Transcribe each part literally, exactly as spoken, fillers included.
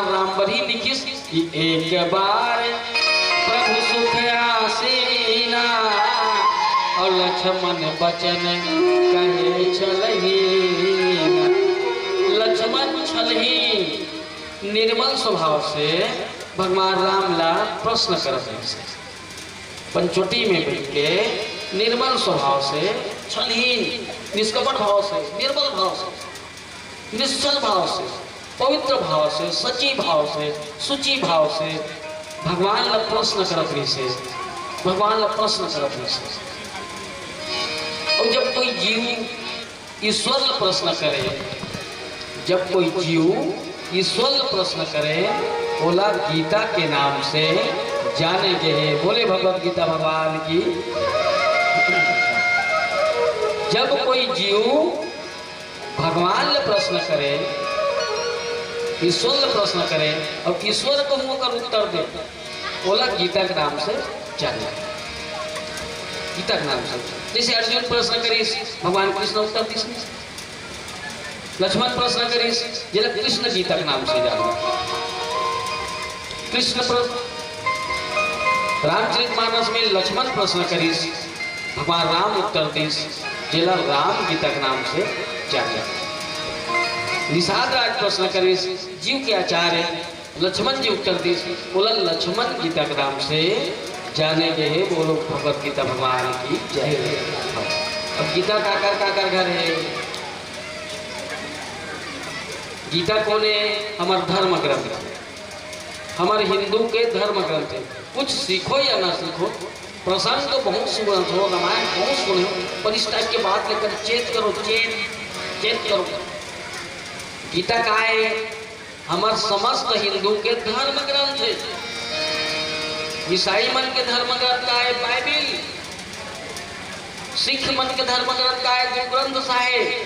राम बर ही लिखिस कि एक बार प्रभु सुख आसीना, अउ लक्ष्मण बचन कहे छलहीन। लक्ष्मण छलहीन, निर्मल स्वभाव से भगवान राम ला प्रश्न करत रहिस। पंचवटी में बैठ के निर्मल स्वभाव से, छलहीन, निष्कपट भाव से, निर्मल भाव से, निश्चल भाव से, पवित्र भाव से, सची भाव से, सुची भाव से भगवान ला प्रश्न करत रहिसे, भगवान ला प्रश्न करत रहिसे। अउ जब कोई जीव ईश्वर ला प्रश्न करे, जब कोई जीव ईश्वर ला प्रश्न करे, ओला गीता के नाम से जाने गे हे। बोले भगवत गीता भगवान की। जब कोई जीव भगवान ला प्रश्न करे, ईश्वर ला प्रश्न करे, अउ ईश्वर कहूँ ओकर उत्तर दे, ओला गीता के नाम से जाने। गीता के नाम से। जैसे अर्जुन प्रश्न करिस, भगवान कृष्ण उत्तर दिस। लक्ष्मण प्रश्न करिस, जेला कृष्ण गीता के नाम से जाने। कृष्ण प्र-, रामचरितमानस में लक्ष्मण प्रश्न करिस, भगवान राम उत्तर दिस, जेला राम गीता के नाम से जाने। निषाद राज प्रश्न करिस, जीव के आचार्य लक्ष्मण जी उत्तर दिस, ओला लक्ष्मण गीता के नाम से जाने गे हे। बोलो भगवत गीता भगवान की जय। अब गीता काकर काकर घर हे? गीता कोन हे? हमर धर्म ग्रंथ, हमर हिंदू के धर्म ग्रंथ हे। कुछ सीखो या ना सीखो, प्रसंग तो बहुत सुनत हो, रामायण बहुत सुने हो, पर इस टाइप के बात लेकर चेत करो, चेत, चेत करो। गीता का हे? हमर समस्त हिंदू के धर्म ग्रंथ हे। ईसाई मन के धर्म ग्रंथ का हे? बाइबिल। सिख मन के धर्म ग्रंथ का हे? गुरु ग्रंथ साहेब।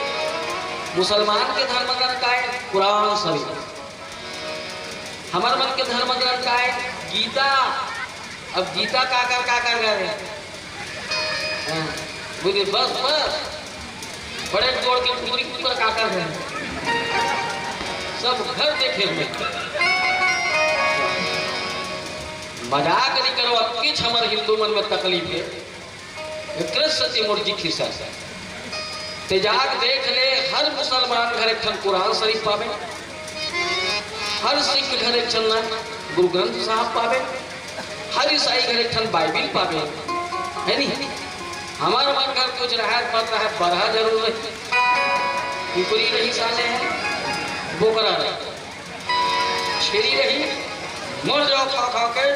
मुसलमान के धर्म ग्रंथ का हे? कुरान शरीफ। हमर मन के धर्म ग्रंथ का हे? गीता। अब गीता काकर काकर घर हे? हाँ, बोले, बस, बस, बड़े जोर के कुकुरी कुकर काकर घर हे? सब घर देखे हुए। मजाक नहीं करो, अब किछ हमर हिंदू मन में तकलीफ हे। एकरे सेती मोर जी खिसा। ते जाके देख ले, हर मुसलमान घर एक ठन कुरान शरीफ पाबे, हर सिख घर एक ठन ना गुरु ग्रंथ साहब पाबे, हर ईसाई घर एक ठन बाइबिल पाबे, हे नी? हमर मन घर कुछ रहय मत रहय, बरहा जरूर रही, कुकरी रही साले हे, बोकरा रही। छेरी रही, मर जाओ खा खा के,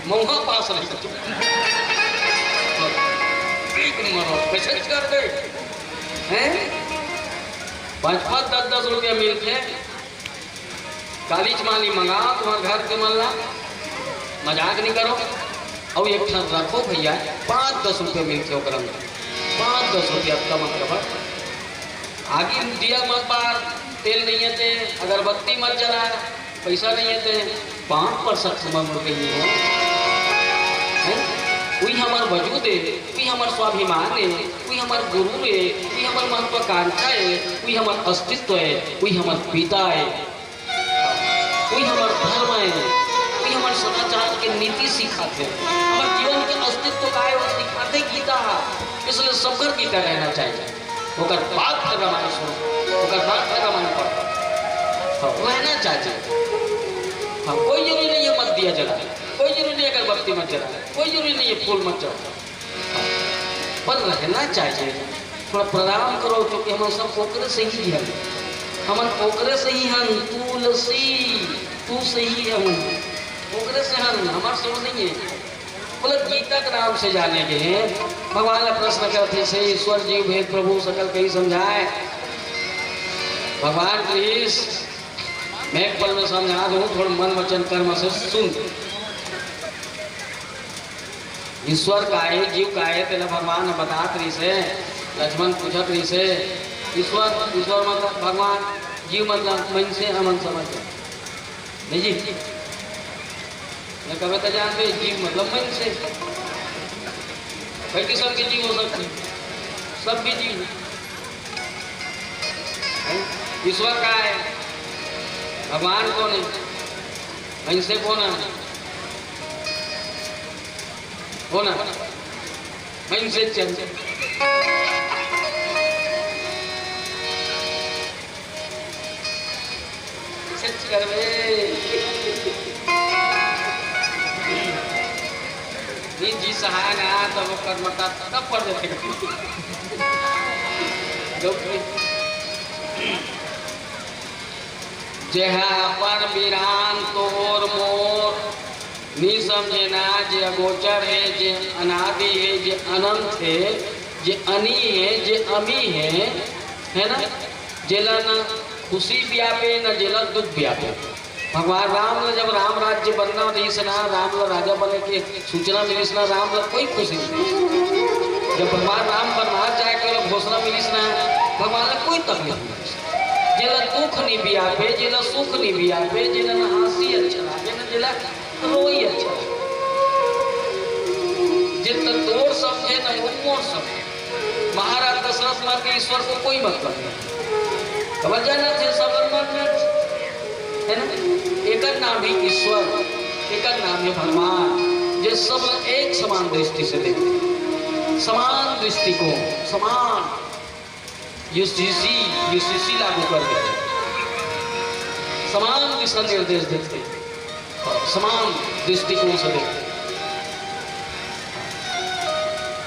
मउहा पास रही। एक मरो, कैसे कर दे? हैं? पाँच पाँच, दस दस रुपया मिलथे। कालीच माली मंगा तुम्हार घर के मन ला, मजाक नहीं करो। अउ एक ठन रखो भैया, पाँच दस रुपया मिलथे ओकरा में, पाँच दस रुपया कम से कम। आगी दिया मत बार, तेल नहीं हे ते, अगरबत्ती मत जला, पैसा नहीं हे ते, पाँच परसेंट समझ में नहीं हो। हैं? कोई हमर वजूद हे, कोई हमर स्वाभिमान हे, कोई हमर गुरु हे, कोई हमर महत्वाकांक्षा हे, कोई हमर अस्तित्व हे, कोई हमर पिता हे। कोई हमर धर्म हे, कोई हमर सदाचार के नीति सिखाथे, हमर जीवन के अस्तित्व का हे, वो सिखाथे गीता ह। इसलिए सबकर गीता रहना चाहिए। ओकर बाद फिर रामायण सुनो, ओकर बाद फिर रामायण पढ़ो। हाँ, रहना चाहिए। हाँ, कोई जरूरी नहीं हे मत दिया जलाए, कोई जरूरी नहीं हे अगरबत्ती मत जलाए, कोई जरूरी नहीं हे फूल मत चढ़ाए। पर रहना चाहिए। थोड़ा प्रणाम करो, क्योंकि हमन सब ओकरे से ही हन। हमन ओकरे से ही हन, तुलसी, तू से ही हन। ओकरे से हन, हमर से नहीं हे। बोले, गीता के नाम से जाने गे हे। भगवान ला प्रश्न करथे, से ईश्वर जीव भेद प्रभु सकल कही समझाए। भगवान कहिस, मैं एक पल में समझा दूँ, थोड़ा मन वचन कर्म से सुन। ईश्वर का हे, जीव का हे, तेला भगवान ह बतात रहिसे। लक्ष्मण पूछत रहिसे, "ईश्वर, ईश्वर मतलब भगवान, जीव मतलब मइनसे, हमन समझ गए।" नहीं जी, मैं कबे तो जानते, जीव मतलब मइनसे। कई किस्म के जीव हो सकते हैं, सब भी जीव। हैं? ईश्वर का हे? भगवान कोन हे? ऐसे बोना, बोना, ऐसे चल। सच करबे। ये जी सहाय ना, तब ओकर मता तब पड़ जाते। लोग जेहा अपन बिरान तोर मोर नी समझे ना, जे अगोचर हे, जे अनादि हे, जे अनंत हे, जे अनी हे, जे अमी हे, है ना? जेला न खुशी व्यापे, न जेला दुख व्यापे। भगवान राम ल जब राम राज्य बनना रहिस ना, राम ल राजा बने के सूचना मिलिस ना, राम ल कोई खुशी नहीं। जब भगवान राम बनवास जाए के घोषणा मिलिस ना, भगवान ल कोई तकलीफ नहीं। जेला दुख नहीं बियापे, जेला सुख नहीं बियापे, जेला न हंसी अच्छा लागे, न जेला रोई अच्छा लागे। जे तोर समझे, न वो मोर समझे। महाराज दशरथ मान के ईश्वर को कोई मतलब नहीं। खबर जाना थे सब मन में, है ना? एकर नाम ही ईश्वर, एकर नाम ही भगवान, जे सब एक समान दृष्टि से देखते, समान दृष्टिकोण, समान यूसीसी, यूसीसी लागू कर देते, समान दिशा निर्देश देते, समान दृष्टिकोण से देखते।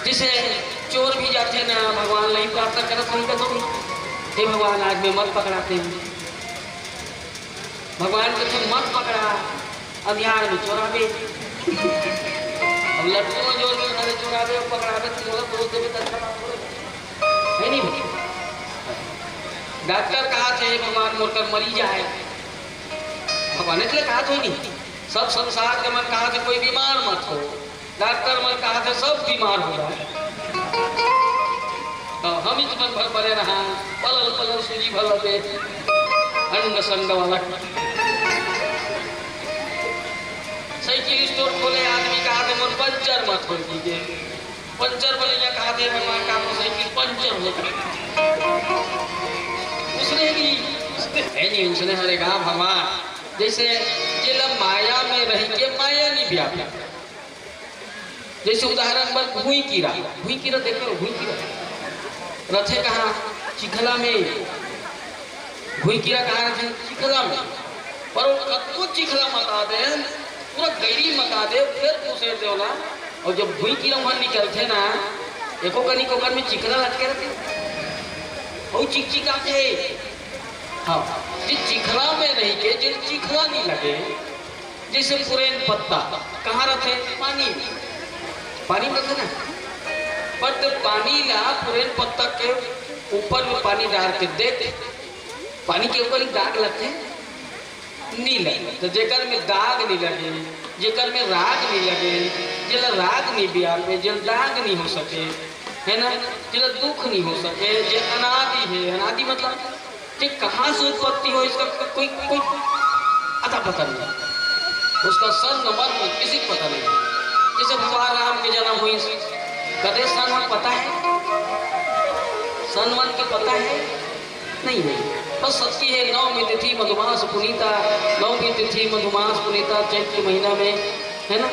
जैसे चोर भी जाते ना, भगवान नहीं प्रार्थना करत होई कभी, "हे भगवान, आज मैं मत पकड़ाते हैं।" भगवान कथे, "मत पकड़ा, अंधियार में चोराबे।" अब लट्टू में जोर में घरे चोराबे, पकड़ाबे, तो मोला दोष देबे, तो अच्छा बात थोड़े है नहीं भाई? डॉक्टर कहा थे, "भगवान मोर कर मरी जाए।" भगवान इसलिए कहा थे नहीं, सब संसार के मन कहा थे, "कोई बीमार मत हो।" डॉक्टर मन कहा थे, "सब बीमार हो जाए।" तो हम ही मन भर पड़े रहा, पलल पलल सूजी भर लगे, अंग संग वाला। साइकिल स्टोर खोले आदमी कहा थे, "मोर पंचर मत हो दीजिए।" पंचर बलैया कहा थे, "भगवान का तो साइकिल पंचर हो।" उसने भी, उसने है नहीं, उसने हरे कहा, "भगवान, जैसे जेला माया में रह के माया नहीं व्यापी।" जैसे उदाहरण बर भुई कीरा, भुई कीरा देखे हो, भुई कीरा रथे कहाँ? चिखला में। भुई कीरा कहाँ रथे? चिखला में। पर वो कतको चिखला मता दे, पूरा गैरी मता दे, फिर दूसरे दे ओला। और जब भुई कीरा वहाँ निकलथे ना, एको कनी कोकर में चिखला लटके रथे, वो चिकचिकाथे। हाँ, जे चिखला में रही के, जे चिखला नहीं लगे, जैसे पुरैन पत्ता कहाँ रथे? पानी में। पानी में रथे ना। पर ते पानी ला, पुरैन पत्ता के ऊपर में पानी डाल के देख, पानी के ऊपर ही दाग लगथे? नहीं लगे। तो जेकर में दाग नहीं लगे, जेकर में राग नहीं लगे, जेला राग नहीं बियापे, जेला दाग नहीं हो सके, है ना, जेला दुख नहीं हो सके, जे अनादि है, अनादि मतलब कि कहाँ से उत्पत्ति हो, इसका को-, कोई, कोई अता पता नहीं। उसका सन मर्म किसी को पता नहीं। जैसे भगवान राम के जन्म हुई, कदे सन मन पता है? सन मन के पता है? नहीं, नहीं। बस सच्ची है, नवमी तिथि मधुमास पुनीता, नवमी तिथि मधुमास पुनीता, चैत्र के महीना में, है ना,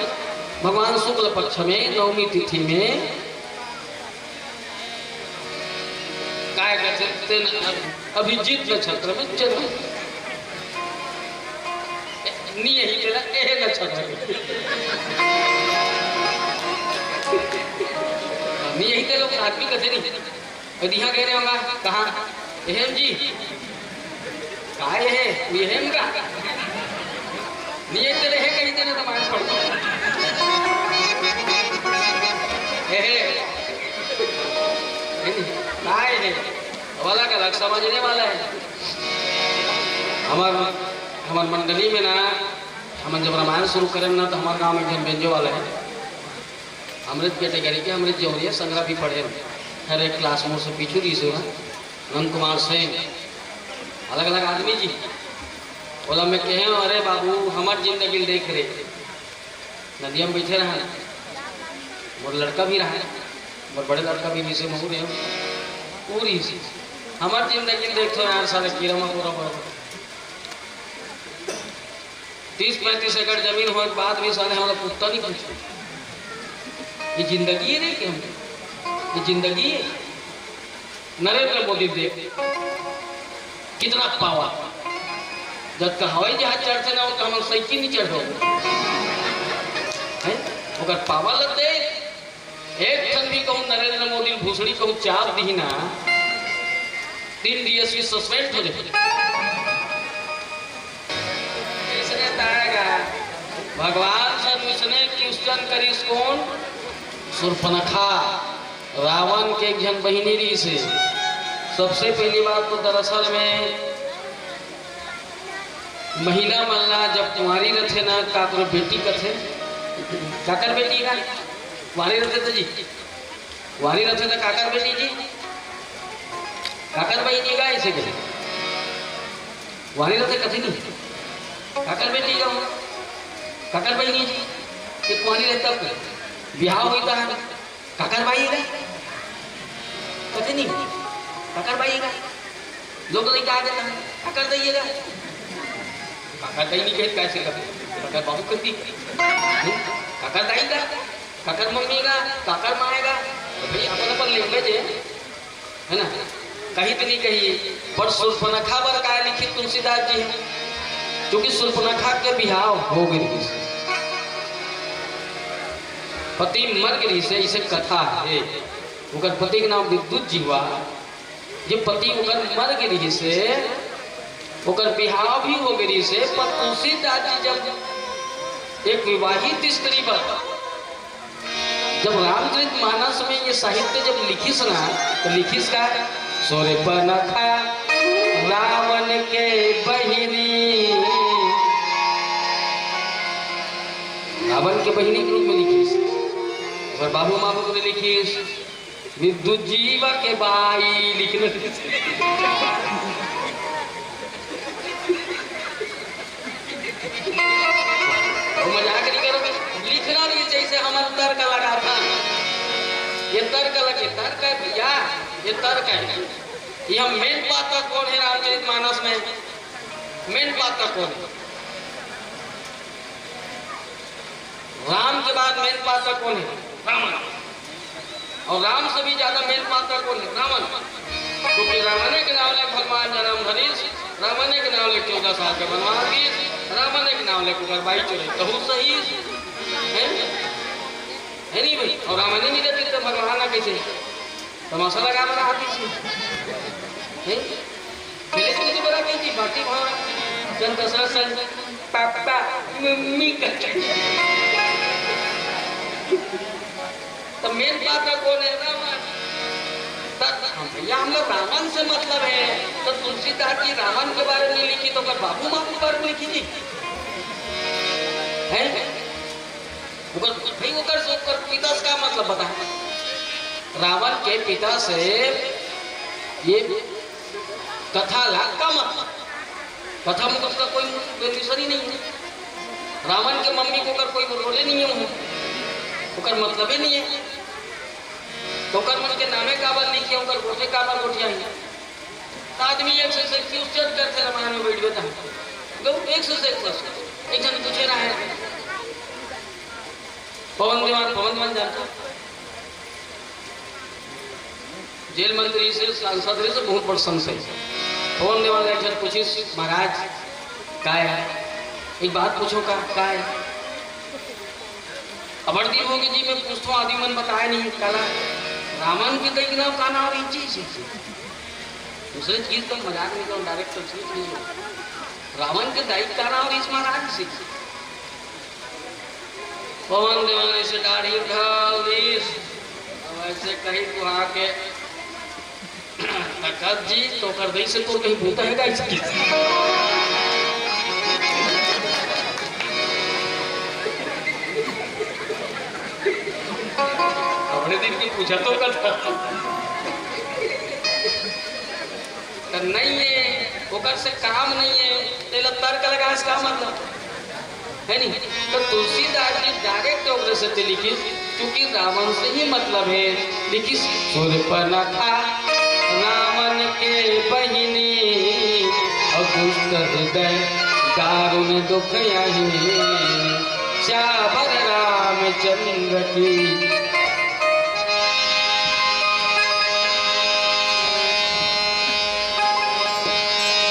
भगवान शुक्ल पक्ष में नवमी तिथि में काय कथे तेन अभिजीत नक्षत्र में जन्म। नी यही तेला एहे नक्षत्र में। नी यही तेला आदमी कथे नहीं। अदिहा गए रहे होगा, कहाँ? एहे जी। काय हे? ये हे इनका? नहीं, ये तेरे हे कहीं तेरे तो मालूम पड़ता। हे, हे। नहीं, नहीं। काय हे? अलग अलग समझने वाला है। हमार, हमार मंडली में ना, हम जब रामायण शुरू करें ना, तो हमारे गांव में एक जन बेंजो वाला है। अमृत कैटेगरी के, अमृत जौहरिया संग्रह भी पढ़े। हर एक क्लास मोर से पीछू रही से, नंद कुमार सिंह, अलग-अलग आदमी जी। ओला मैं कहे, "अरे बाबू, हमर जिंदगी ल देख रे।" नदिया में बैठे रहा, मोर लड़का भी रहा, मोर बड़े लड़का भी रिसे महू रहे, वो रिसे। "हमर जिंदगी ल देख तो यार, साले कीरा मकोरा बड़।" तीस पैंतीस एकड़ जमीन होए के बाद भी साले हमला कुत्ता नहीं पूछे। ये जिंदगी है नहीं कि हम, ये जिंदगी है। नरेंद्र मोदी देख कितना पावर, जब का हवाई जहाज चढ़ते ना हो तो हम साइकिल नहीं चढ़ो। हैं? ओकर पावर लग दे। एक ठन भी कहूँ नरेंद्र मोदी भूसड़ी कहूँ चाप दी ना, तीन डीएसपी सस्पेंड हो जाए। इसने ताएगा भगवान से उसने क्वेश्चन करिस कौन? सुर्पनखा, रावण के एक झन बहिनी रहिस हे। सबसे पहली बात तो दरअसल में महिला मन ला जब कुंवारी रथे ना, काकरो बेटी कथे, काकर बेटी का कुंवारी रथे तो जी, कुंवारी रथे तो काकर बेटी जी, काकर बहिनी का ऐसे कहे, कुंवारी रथे कथे नहीं, काकर बेटी का हो, काकर बहिनी जी, ये कुंवारी रहता बिहाव होता है, काकर बाई का कथे नहीं, काकर बाई का लोग नहीं कहा देता है, काकर दइएगा, काकर दई नहीं कहते कैसे करते, काकर बाबू कहती, काकर दाई का, काकर मम्मी का, काकर माए का, तो भाई अपन अपन लैंग्वेज है, है ना? कहीं तो नहीं कही, पर सुर्पनखा बर काय लिखिस तुलसीदास जी? क्योंकि सुर्पनखा के बिहाव हो गए रहिस, पति मर गए रहिस, इसे कथा है। ओकर पति के नाम विद्युत जी हुआ, जे पति ओकर मर गए रहिस, ओकर बिहाव भी हो गए रहिस, पर तुलसीदास जी जब एक विवाहित स्त्री बर जब रामचरित मानस में ये साहित्य जब लिखिस ना, तो लिखिस का? सुर्पनखा रावण के बहिनी, रावण के बहिनी के रूप में लिखिस। और बाबू माबू ने लिखिस, विद्युत जीवा के बाई लिखने। वो मजाक नहीं करो, लिखना नहीं जैसे हमर तर्क लगा था। ये तर्क लगे, तर्क है भैया, ये तर्क है। ये हम मेन पात्र कौन है रामचरित मानस में? मेन पात्र कौन है? राम के बाद मेन पात्र कौन है? रावण। और राम से भी ज्यादा मेन पात्र कौन है? रावण। क्योंकि रावण के नाम ले भगवान जन्म धरिस, रावण के नाम ले चौदह साल के वनवास गीस, रावण के नाम ले कुकर बाई चोरे कहू सही है, है नहीं भाई? और रावण नहीं रहती तो भगवान ना कैसे तमाशा लगा बना हाथी से, हैं? पहले तो मुझे बड़ा कहती बाटी भाव चंद दशरथ संग पापा मम्मी का तो मेन पात्र कौन है? रावण। तब हम भैया हम लोग रावण से मतलब है, तो तुलसीदास जी रावण के बारे में लिखी तो ओकर बाबू माँ के बारे में लिखी जी, है? ओकर भाई ओकर से ओकर पिता से का मतलब बता? रावण के पिता से ये कथा ला का मतलब? कथा में तो उसका कोई रिलेशन ही नहीं है। रावण के मम्मी को ओकर कोई रोले नहीं है, ओकर मतलब ही नहीं है। तो ओकर मन के नामे काबर लिखिया, ओकर गोठे काबर गोठिया ही। तो आदमी एक से एक क्वेश्चन करते रामायण में बैठ गए तो एक से एक प्रश्न एक जन पूछे रहा है। पवन दीवान, पवन दीवान जानता? जेल मंत्री से, सांसद से बहुत बड़ संशय। पवन दीवान एक जन पूछिस, महाराज, काय? एक बात पूछो का, काय? अबड़ दिन हो गए जी, मैं पूछता हूँ, आदमी मन बताया नहीं, काला? रावण के दई के नाम का नाम रही जी? दूसरे चीज का मजाक नहीं करो, डायरेक्ट दूसरे चीज। रावण के दई का नाम रही महाराज से। पवन दीवान ऐसे दाढ़ी उठा लीस, अब ऐसे कहीं को आके, "तकत जी, तो कर दई से तो कहीं भूत है क्या इसकी?" अपने दिन की पूछा तो कर। तो नहीं है, ओकर से काम नहीं है, तेला तर्क लगा, इसका मतलब है नहीं। तो तुलसीदास जी डायरेक्ट ओकरे से ते लिखिस, क्योंकि रावण से ही मतलब है। लिखिस, सुर्पनखा रावण के बहिनी, और दुष्ट हृदय दारुण दुख यही, सियावर रामचंद्र की।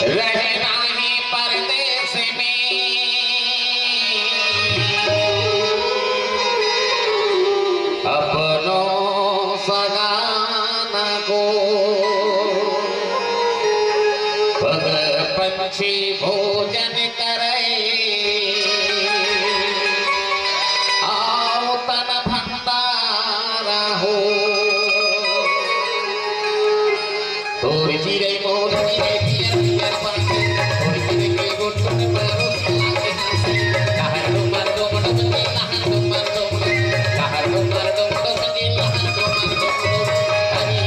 रहना ही परदेस में अपनों सगाना को, पग पंछी भोजन करे, आओ तन भंडारा हो। तोर चिरई मोर चिरई पियर पियर पांखी, तोर चिरई के गोठ गोठ मारो सिला के हांसी। लहर डोमर डोम डोम के लहर डोमर डोम, लहर डोमर डोम डोम के लहर डोमर डोम डोम। अरे,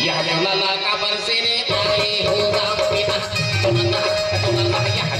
यह जो लला का बरसे रे आए हो राम बिना, तुमन्ना, तुमन्ना, यह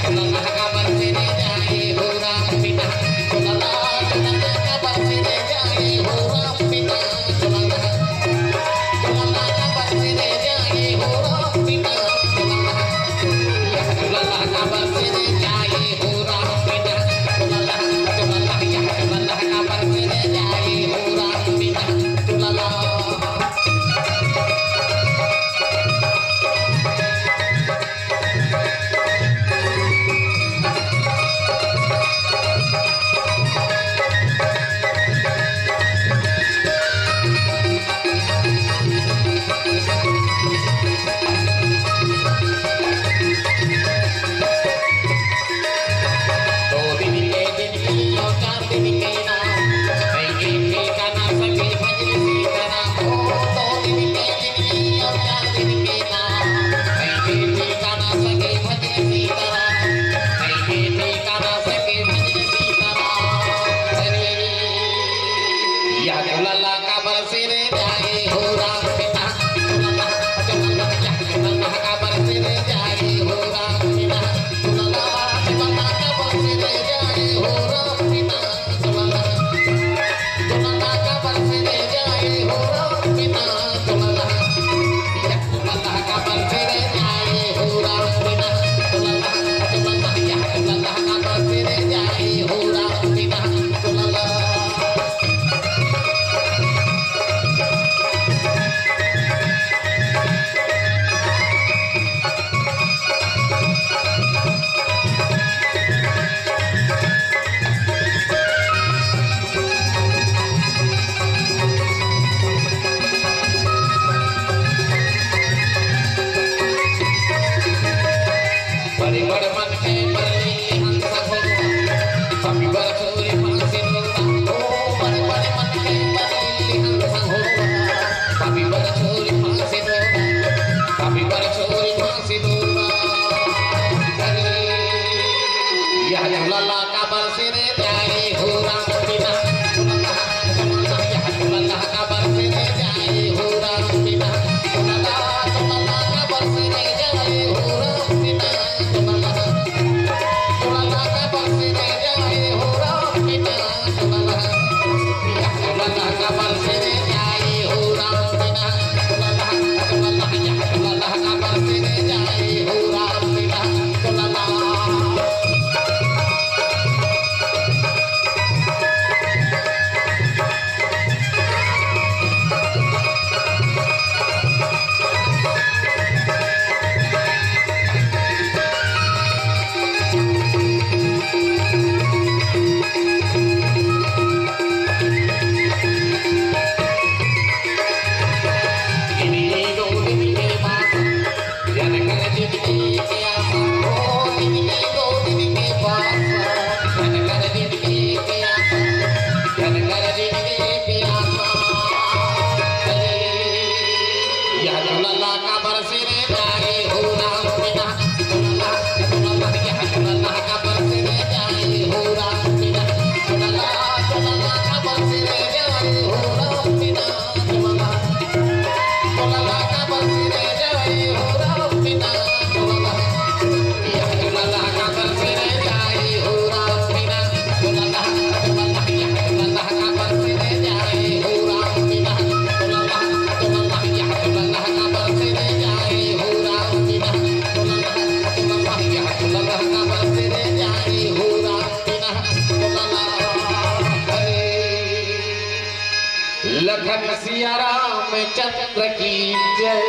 धन सिया रामचंद्र की जय।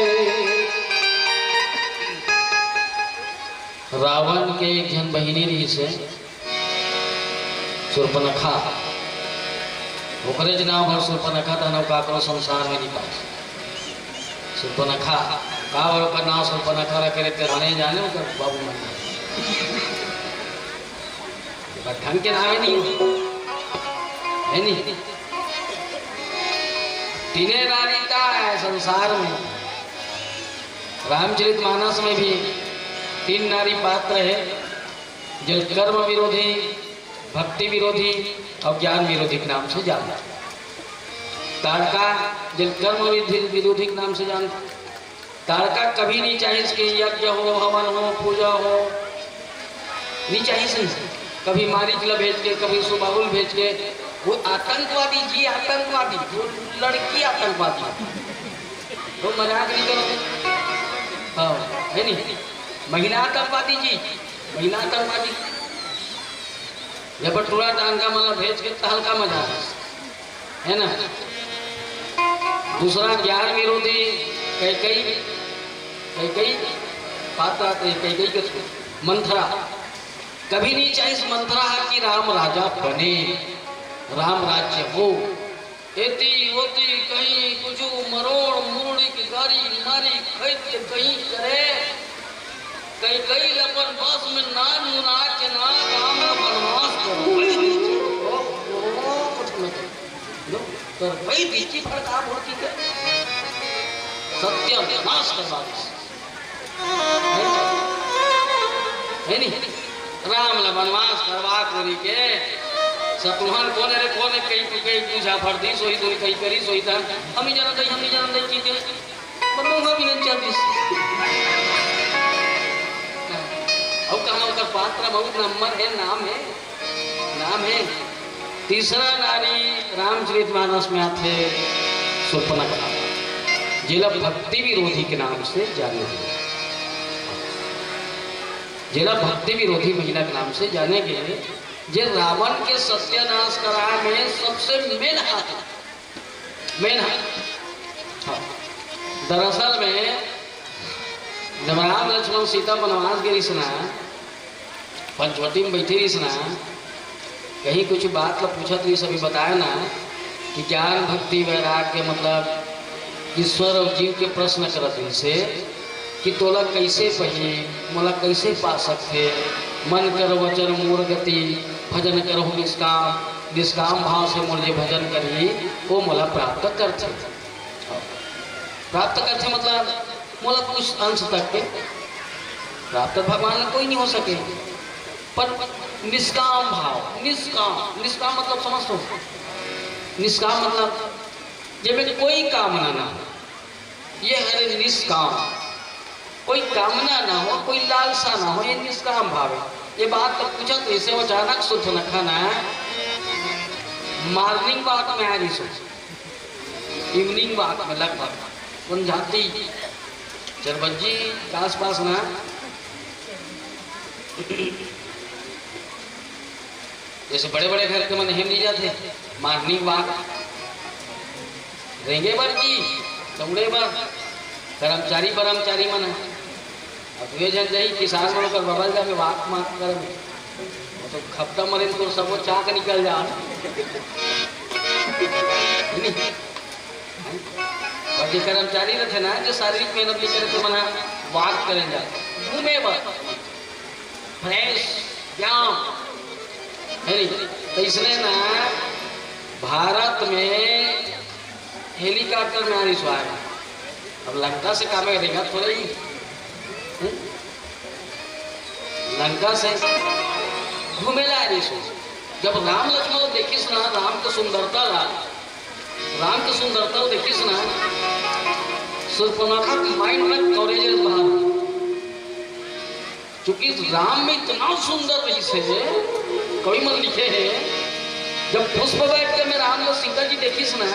रावण के एक झन बहिनी रहिस हे, सुर्पनखा। ओकरे ज नाव हर सुर्पनखा, त नाव काकरो संसार में नहीं पास। सुर्पनखा, का बर ओकर नाव सुर्पनखा रखे रहिथे, जाने जाने ओकर बाबू मन। ओकर ढंग के नाव हे नहीं, हे नहीं। तीने नारी का हे संसार में। रामचरित मानस में भी तीन नारी पात्र हे, जेला कर्म विरोधी, भक्ति विरोधी अउ ज्ञान विरोधी के नाम से जानथे। ताड़का जेला कर्म विधि विरोधी के नाम से जानथे। ताड़का कभी नहीं चाहिस कि यज्ञ हो, हवन हो, पूजा हो, नहीं चाहिस। कभी मारीच ला भेज के, कभी सुबाहुल भेज के, वो आतंकवादी जी, आतंकवादी, वो लड़की आतंकवादी। तो मजाक नहीं करो। हाँ, हे नहीं? महिला आतंकवादी जी, महिला आतंकवादी। जब टूरा टांका मन ला भेज के तहलका मजा हे ना। दूसरा ज्ञान विरोधी कैकई, कैकई पात्र आथे, कैकई के मंथरा। कभी नहीं चाहिस मंथरा ह कि राम राजा बने, राम राज्य हो। एती ओती कहीं कुछु मरोड़ मुरड़ी के गारी मारी खरीद के कहीं करे। कैकई ल अपन बस में ना मुना के ना राम ल बनवास करवई दीजिए। ओ, ओ, कुछ न कर। लो, करवई दीजिए, भड़का भड़की के। सत्यानाश करवा दीजिए। हे नहीं? राम ला बनवास करवा कोरी के सतुहन कोने रे कोने कहीं तू कहीं पूजा फर दी सोई तू कहीं करी सोई तन हम ही जानत हई, हम ही जानत हई की के पर मुंह भी नहीं चल दिस। अब कहाँ ओकर पात्र बहुत नंबर हे, नाम हे। नाम हे। तीसरा नारी रामचरित मानस में आथे सुर्पनखा, जेला भक्ति विरोधी के नाम से जाने जाथे। जेला भक्ति विरोधी महिला के नाम से जाने गे, जे रावण के सत्यानाश कराए में सबसे मेन हाथ मेन ह-, हाँ। दरअसल में जब राम लक्ष्मण सीता बनवास गे रिहिस ना, पंचवटी में बैठे रिहिस ना, कहीं कुछ बात ला पूछत रिहिस, अभी बताया ना कि ज्ञान भक्ति वैराग्य मतलब ईश्वर अउ जीव के प्रश्न करत रिहिस हे कि तोला कइसे पही, मोला कइसे पा सकथे, मन कर वचन मोर गति, भजन करहु निष्काम, निष्काम भाव से मोर जे भजन करही, वो मोला प्राप्त करथे। प्राप्त करथे मतलब मोला कुछ अंश तक के प्राप्त भगवान में कोई नहीं हो सके, पर निष्काम भाव, निष्काम, निष्काम मतलब समझ तो, निष्काम मतलब जेमे कोई कामना ना हो, ये हरे निष्काम। कोई कामना ना हो, कोई लालसा ना हो, ये निष्काम भाव हे। ये बात तो पूछा तो इसे अचानक सुर्पनखा ना morning walk में आ रही सोच, evening walk में लगभग कोन जाती चार बजे के आसपास ना जैसे बड़े-बड़े घर के मन हेम नहीं जाथे, morning walk, रेंगे बर जी, दौड़े बर, कर्मचारी, बरमचारी मन हे। अब दुए झन जाही, किसान मन ओकर बगल जाबे, walk मार करबे। वो तो खपटा मरे तो सबो चाक निकल जा। और जे कर्मचारी रथे ना, जो शारीरिक मेहनत नहीं करे, तो मन walk करे जा, घूमे बर। फ्रेश, व्यायाम, हे नहीं? तो इसने ना भारत में helicopter में आनी स्वाय। अब लंका से काम है, रेंगा थोड़ा ही। हम्म? लंका से घूमे ला आनी सो। जब राम लक्ष्मण देखिस ना राम के सुंदरता ला, राम के सुंदरता देखिस ना, सुर्पनखा के mind में कवरेज बाहर। चूंकि राम में इतना सुंदर रहिस हे, कवि मन लिखे हे, जब पुष्प बैठ के में राम ला सीता जी देखिस ना,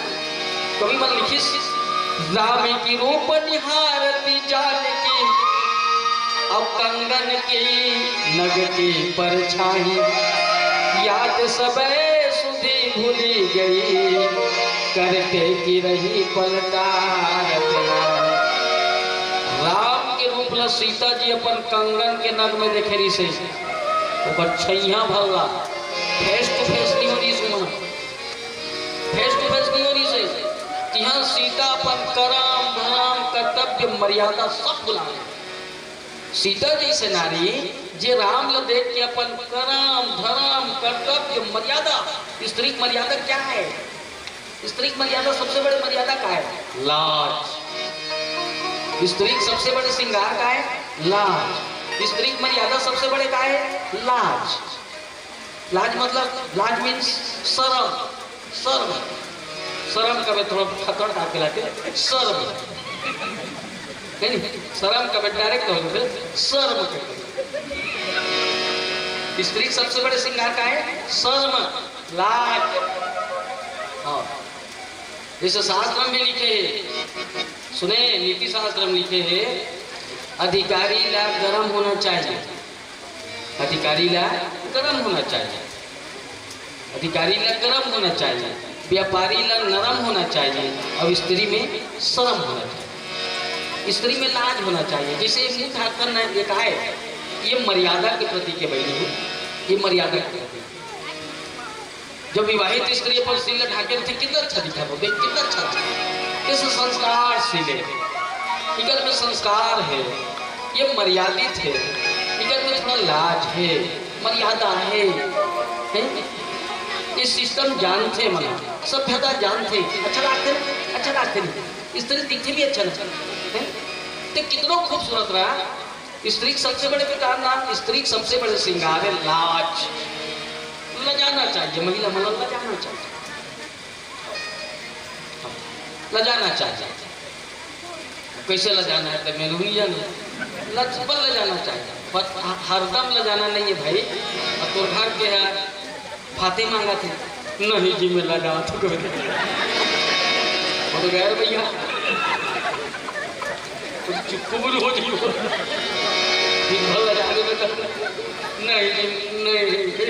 कवि मन लिखिस, राम की रूप निहारती जानकी, अब कंगन की नग की परछाई, याद सबे सुधि भूली गई। करके कि रही पलटार के नाम। राम के रूप ला सीता जी अपन कंगन के नग में देखे रहिसे, ओकर छैया भर ला। फेस टू फेस नहीं हो रहिस उहाँ, फेस टू फेस नहीं हो रहिसे। तिहाँ सीता अपन करम धरम कर्तव्य मर्यादा सब भुला गई। सीता जैसे नारी, जे राम ल देख के अपन करम धरम कर्तव्य मर्यादा, स्त्री की मर्यादा क्या है? स्त्री की मर्यादा, सबसे बड़े मर्यादा का है? लाज। स्त्री की सबसे बड़े श्रृंगार का है? लाज। स्त्री की मर्यादा सबसे बड़े का है? लाज। लाज मतलब, लाज मीन्स शर्म। शर्म, शर्म कबे थोड़ा खतड़ का के लाके शर्म, है नहीं? शर्म कबे डायरेक्ट हो गए, शर्म के। स्त्री सबसे बड़े श्रृंगार का है? शर्म, लाज। हाँ, जैसे शास्त्र में भी लिखे है, सुने, नीति शास्त्र में लिखे है, अधिकारी ला गर्म होना चाहिए, अधिकारी ला गर्म होना चाहिए, अधिकारी ला गर्म होना चाहिए, व्यापारी ला नरम होना चाहिए, और स्त्री में शर्म होना चाहिए, स्त्री में लाज होना चाहिए। जैसे मुंह ढाकन एक आए, ये मर्यादा के प्रतीक है बहनी, ये मर्यादा के प्रतीक। जब विवाहित स्त्री अपन सिर ला ढाके रहिथे, कितना अच्छा दिखत हे, देख, कितना अच्छा दिखत हे। ये संस्कारशील है, इकर में संस्कार है, ये मर्यादित है, इकर में थोड़ा लाज है, मर्यादा है, है? ये सिस्टम जानथे मन, सभ्यता जानथे, अच्छा लागथे ना, अच्छा लागथे ना, स्त्री दिखथे भी अच्छा ना, है? ते कितनो खूबसूरत रहा, स्त्री के सबसे बड़े विकार ना, स्त्री के सबसे बड़े श्रृंगार है लाज। लजाना चाहिए, महिला मन लजाना चाहिए, लजाना चाहिए। कैसे लजाना है तो मैं नहीं जाना, लज पर लजाना चाहिए, पर ह-, हरदम लजाना नहीं है भाई। अब तोर घर के है, फाते मांगा थे, नहीं जी, मैं लगा तो कोई नहीं। बोल गए भैया, तुम चुप को बोल हो जी, दिन भर लगा दे बेटा। नहीं जी, नहीं।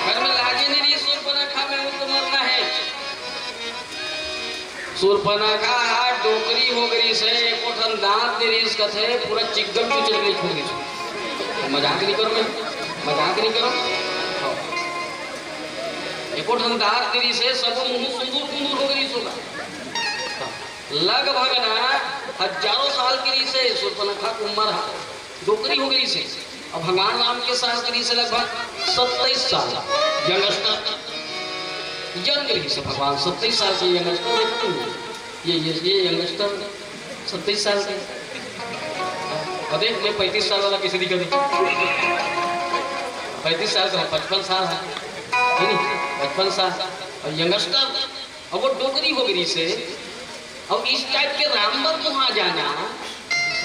घर में लाजे नहीं रही, सूर्पनखा में उनको मरना है। सूर्पनखा डोकरी हो गई से, एको ठन दांत दे रही कथे, पूरा चिगम चुचर गई, खो गई। मजाक नहीं करो मैं, मजाक नहीं करो। हाँ। एको ठन दांत दे रही से, सब मुंह सुंदूर कुंदूर हो गई सोगा। लगभग ना हजारों साल की रही से, सूर्पनखा की उम्र है। डोकरी हो गई से। अब भगवान राम के साल के रही से लगभग सत्ताईस साल, यंगस्टर, यंग रही से भगवान, सत्ताईस साल के यंगस्टर। ये, ये, ये यंगस्टर सत्ताईस साल के। अब देख, मैं पैंतीस साल वाला कैसे दिखा दे? पैंतीस साल का, पचपन साल है, है नहीं? पचपन साल। और यंगस्टर, अब वो डोकरी हो गई से। अब इस टाइप के रामवर वहां जाना,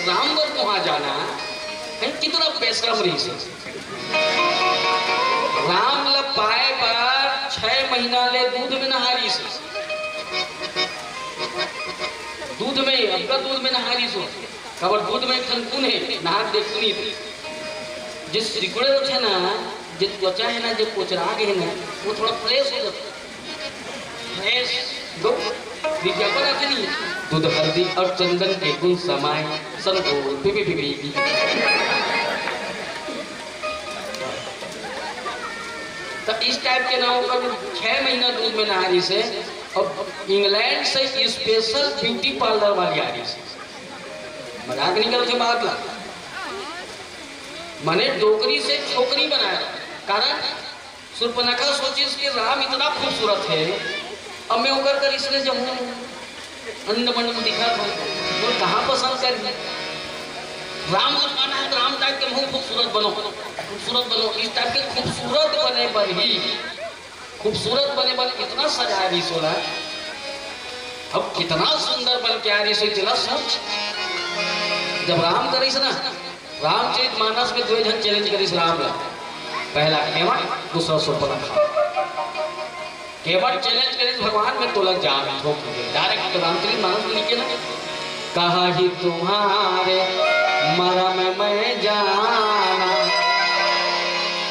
रामवर वहां जाना है, कितना बेशरम रही से। राम ल पाए बर छह महीना ले दूध में नहा रही से, दूध में, अब का दूध में नहा रही सो, काबर दूध में एक ठन गुण है, नहा देख सुनी। जे सिकुड़े होथे ना, जे त्वचा है ना, जे कोचरा गे है ना, वो थोड़ा फ्रेश हो जाता है। फ्रेश, गो, विज्ञापन आते नहीं है। दूध हल्दी और चंदन के गुण समाए, संतूर पी पी पी पी। तो इस टाइप के नाम का छह महीना दूध में नहा रही से, और इंग्लैंड से स्पेशल ब्यूटी पार्लर वाली आ रही से। मजाक नहीं करते बात ला। मने डोकरी से छोकरी बनाया। कारण सूर्पनखा सोचिस कि राम इतना खूबसूरत है, अब मैं ओकर कर इसने जब हूँ अंड मंड में दिखा था, वो कहाँ पसंद कर? राम को पाना है तो राम टाइप के मुंह खूबसूरत बनो, खूबसूरत बनो। इस टाइप के खूबसूरत बने बर ही, खूबसूरत बने बर इतना सजाए रही सोला। अब कितना सुंदर बन के आ रही सो, इतना सोच। जब राम करिस ना, रामचरित मानस में दो झन चैलेंज करिस राम ला। पहला मेवा, दूसरा सूर्पनखा। केवट challenge करिस, "भगवान, मैं तोला जानथों।" Direct रामचरित मानस में लिखे ना, "कहा ही तुम्हारे मरम मैं जाना।"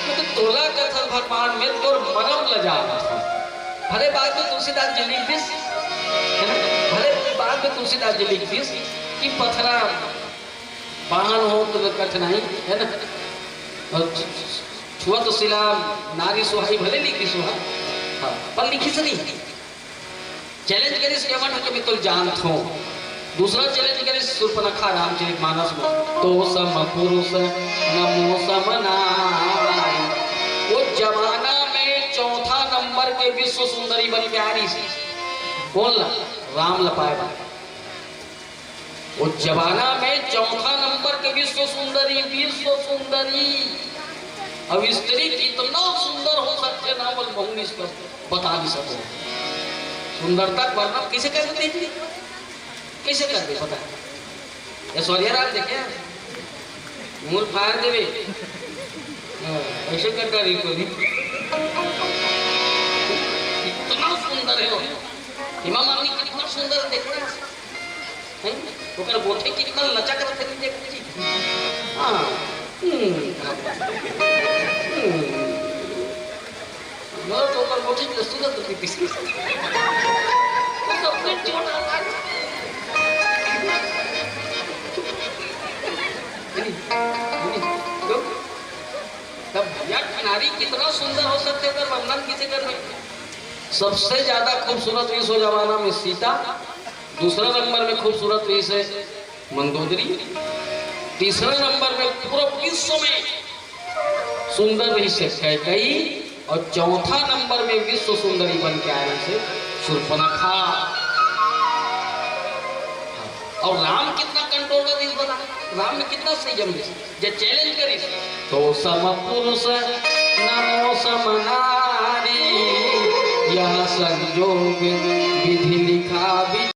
मैं तो तोला कथस भगवान, मैं तोर मरम ला जानथों। भले बाद में तुलसीदास जी लिख दिस, है ना? भले बाद में तुलसीदास जी लिख दिस कि पथरा पाहन हो तो कठिनाई, है ना? और छुअत सिला नारी सुहाई, भले लिख दिस हा, हाँ, पर लिखिस नहीं। Challenge करिस केवट के, "मैं तोला जानथों।" दूसरा challenge करिस सूर्पनखा रामचरित मानस में, "तो सम पुरुष न मो सम नारी।" वो जमाना में चौथा नंबर के विश्व सुंदरी बन के आ रहिस। कौन ला? राम ला पाए बर। वो जमाना में चौथा नंबर के विश्व सुंदरी, विश्व सुंदरी। अब स्त्री कितना सुंदर हो सकथे ना, बस महू नहीं बता नहीं सको। सुंदरता के वर्णन कैसे कर देते? कैसे कर दे, बता। ऐश्वर्या राय देखे? मुंह फाड़ देवे। हाँ, ऐसे कर डाली को नहीं। इतना सुंदर है वो। हेमा मालिनी कितना सुंदर देखना। हैं? ओकर गोठे कितना लचक रथे, नहीं देखते जी? हाँ। हम्म। हम्म। मैं तो ओकर गोठे के सुंदर तो किसी। तो अपने चोट आ गई। नहीं, नहीं, तो तब भैया, नारी कितना सुंदर हो सकथे, ओकर वर्णन किसे करबे? सबसे ज्यादा खूबसूरत रहिस ओ जमाना में सीता, दूसरा नंबर में खूबसूरत रहिस हे मंदोदरी, तीसरा नंबर में पूरा विश्व में सुंदर रहिस हे कैकई, और चौथा नंबर में विश्व सुंदरी बन के आए रहिस हे सूर्पनखा। और राम कितना control रहिस, बता, राम में कितना संयम रहिस। जे challenge करिस, "तो सम पुरुष न मो सम नारी, यह संजोग विधि लिखा विचारी।"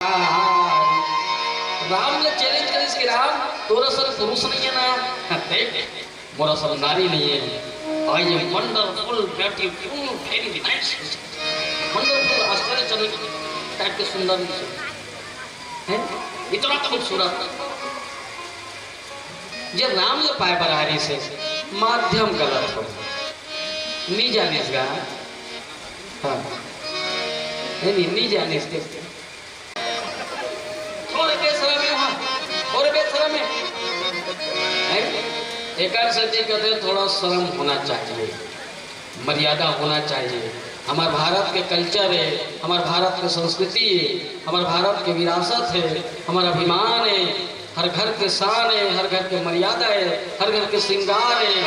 राम ने challenge करिस कि "राम, तोर असन पुरुष नहीं है ना, देख, मोर असन नारी नहीं है। I am wonderful, beautiful, very nice, wonderful, आश्चर्यजनक type के सुंदर है, इतना खूबसूरत।" जे राम ल पाए बर आ रहिस हे, माध्यम गलत हो। नी जानिस गा। हाँ। नहीं, नहीं, नी जानिस ते। थोड़े बेशरम हे वहाँ, थोड़े बेशरम हे। हैं? एकर सेती कहते थोड़ा शर्म होना चाहिए। मर्यादा होना चाहिए। हमार भारत के culture हे, हमार भारत के संस्कृति हे, हमार भारत के विरासत हे, हमार अभिमान हे, हर घर के शान हे, हर घर के मर्यादा हे, हर घर के श्रृंगार हे,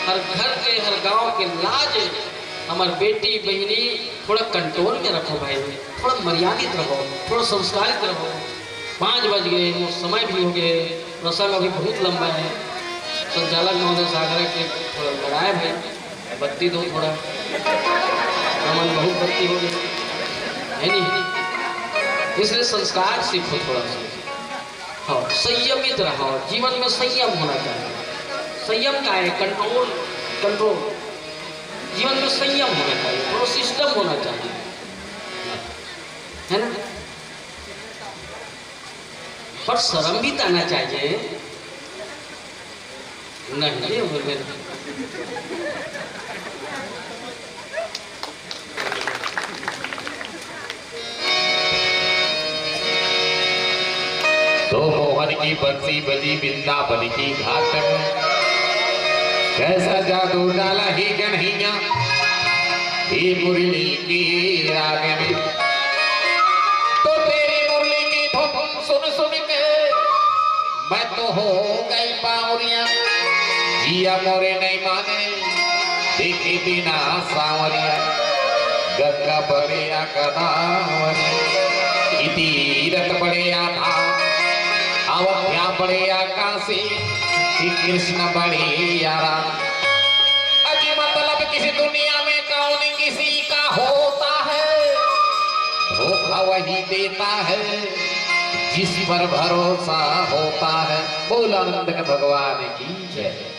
हर घर के, हर गांव के लाज हे। हमार बेटी बहिनी थोड़ा control में रखो भाई, थोड़ा मर्यादित रहो, थोड़ा संस्कारित रहो। पाँच बज गए, मोर समय भी हो गए, प्रसंग अभी बहुत लंबा है। संचालक महोदय सागरा के थोड़ा बढ़ाए भाई, बत्ती दो थोड़ा, हमन बहुत बत्ती हो गए, है नहीं? इसलिए संस्कार सीखो थोड़ा सा। हाँ, संयमित रहो, जीवन में संयम होना चाहिए। संयम का है? Control, control। जीवन में संयम होना चाहिए, थोड़ा system होना चाहिए, है ना? पर शर्म भी तो आना चाहिए। नहीं, नहीं, बोल रहे। तो मोहन की बंसी बजी वृंदावन की घाट में, कैसा जादू डाला ही कन्हैया, ये मुरली की राग में। तो तेरी मुरली की धुन सुन सुन के मैं तो हो गई बावरिया, जिया मोरे नहीं माने, देखे बिना सांवरिया। गंगा बड़े या गोदावरी, ई तीरथ बड़े या धाम, अवध्या बड़े या काशी, कि कृष्ण बड़े या राम। अजी मतलब किसी दुनिया में कौन किसी का होता है, धोखा वही देता है जिस पर भरोसा होता है। बोल आनंद के भगवान की जय।